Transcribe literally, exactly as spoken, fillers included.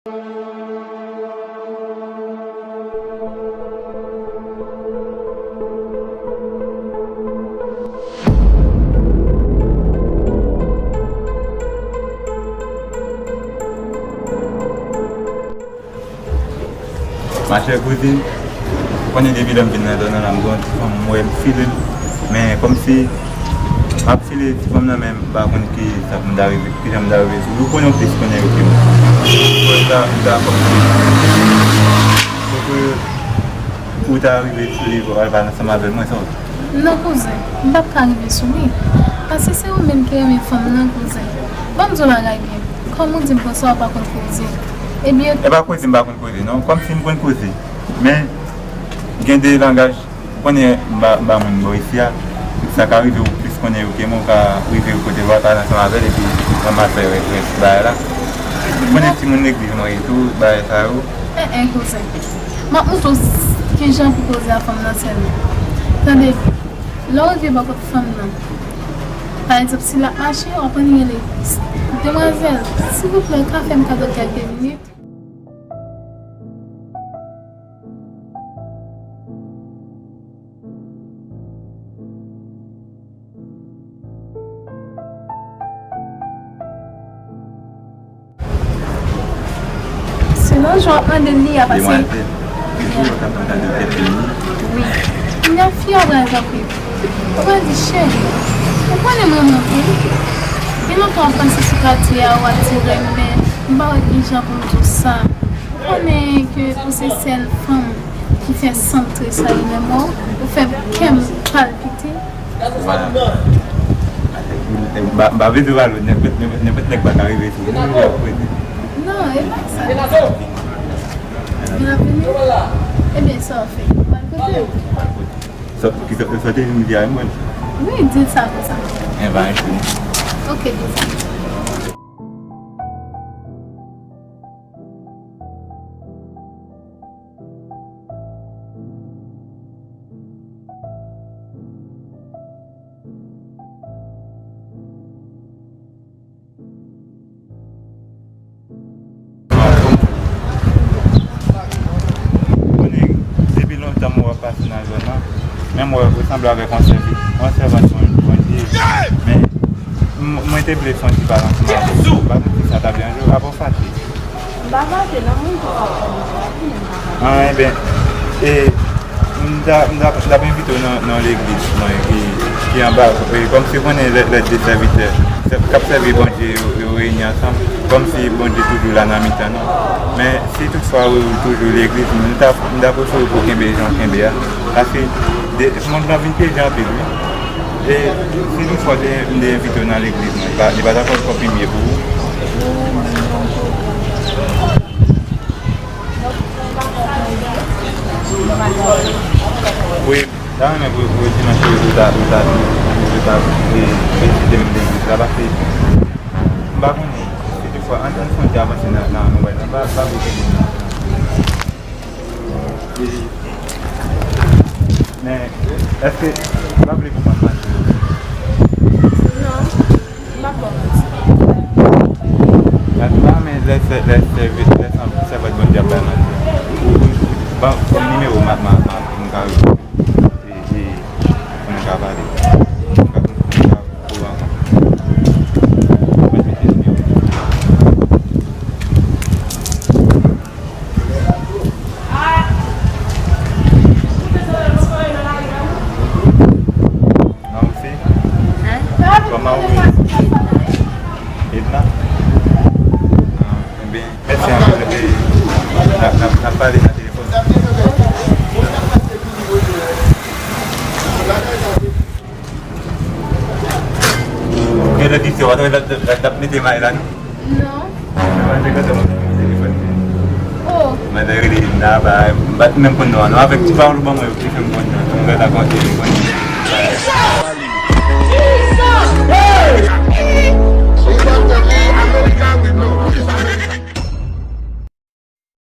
Ma chère cousine, ou konnen depi lè m vin nan zòn nan la, m gen yon ti fanm m wè m file l. Men kòmsi m ap file ti fanm nan, men m pa konn ki sa pou m ta rive, ki jan m ta rive sou li. Ou konnen w plis konnen yo ke mwen. Pou m ta, m ta kòmsi, pou ke ou ta rive sou li pou al pale ansanm avè l, mwen sa w di? Non, kouzen, m p ap ka rive sou li. Paske se ou menm ki renmen fanm nan, kouzen. Ban m di w yon bagay byen. Kòm ou di m konsa, ou pa konn koze. Ebyen, e pa koze m pa konn koze, non. Kòmsi m konn koze. Men, gen de langaj, ou konnen m pa, m pa moun bò isi a. Sa ka rive ou plis konnen yo ke mwen, ou ka rive kote l, w al pale ansanm avè l, epi ranmase rès, rès bagay la. Ou konnen timoun legliz mwen ye tou, bagay sa yo. En, en, kouzen. M ap montre w s-, kijan pou koze a fanm nan sèlman. Tande byen. Lè w rive bò kot fanm nan, pa egzanp, si l ap mache, w ap annik rele, demwazèl, silvouplè, w ka fè m kado kèlke minit? Selon jan w ap mande l li a, paske... Demwazèl, epi w ap tande tèt li. Wi. Kounye a, fi a pral tankou, ou pral di, cheri, ou konnen m renmen w anpil. Gen lontan w ap pase sou katye a, w ap di renmen, m pa wè ki jan pou m di w sa. Ou konnen ke ou se sèl fanm ki fè sant Tresayi nan mò, ou fè kè m palpite. Vwala. M pa, m pa vle di w alò, nenpòt, nenpòt, nenpòt nèg pa ka rive sou ou, wi, ap prete. Non, e pa sa. Byenveni. Ebyen, sa w fè? Ou pral kote? Sa, ki sa, sa w te vin di a, mwen? Wi, di l sa konsa. Enben, enben. Ok, di l sa. Konnen, depi lontan m wè w ap pase nan zòn nan, men m wè w sanble avèk yon sèvi-, yon sèvant Bon-, Bondye. Men, m-, mwen te vle fè yon ti pale ansanm avè w. M pa konn si sa ta deranje w, apa w fache? M pa fache, non, moun ki pa konn sa, ki menm pa fache. Ah, enben, e, m ta, m ta, m t ap envite w nan, nan legliz mwen ki, ki anba, e, kòmsi w konnen lè, lè de sèvitè, sè-, k ap sèvi Bondye, yo, yo reyini ansanm, kòmsi Bondye toujou la nan mitan nou. Men, si toutfwa ou toujou legliz, m ta, m ta prefere pou w kenbe jan w kenbe a. Paske de, mond lan vin pyeje anpil, wi. E si toutfwa te, m te envite w nan legliz mwen, li pa, li pa ta konn twò pi byen pou ou? Wi, m ta renmen pou, pou dimanch yo, ou ta, ou ta, ou ta, e, vizite m legliz la, paske m pa konnen, si toutfwa, ann, ann fè yon ti avanse nan, nan, nan bagay la, m pa, m pa vle kenbe nan. Men, èske w pa vle konprann manti? Non, m p ap ba w manti. Gade, m pa renmen lè sè-, lè sèvi-, lè sèvant Bondye ap bay manti. Ou, ou, ban, ban m nimewo w, m a, m a, m a, m ka rele w. E, e, pou nou ka pale. M ka, m ka rele w ankò. Mwen mete nimewo w. Manmi fi? Hein? Kòman ou ye? Edna? Ah, enben, mèsi anpil, epi n ap, n ap, n ap pale nan telefòn. Gen lòt istwa, w ap mete may la, non? Non. Mwen te kontan mwen te telefòn. Oh. Mwen te rele Edna, ba, m pa t menm konn non an, non, avèk ti pawòl ou ban mwen yo ki fè m konn non an. Mwen te konn li, konn li.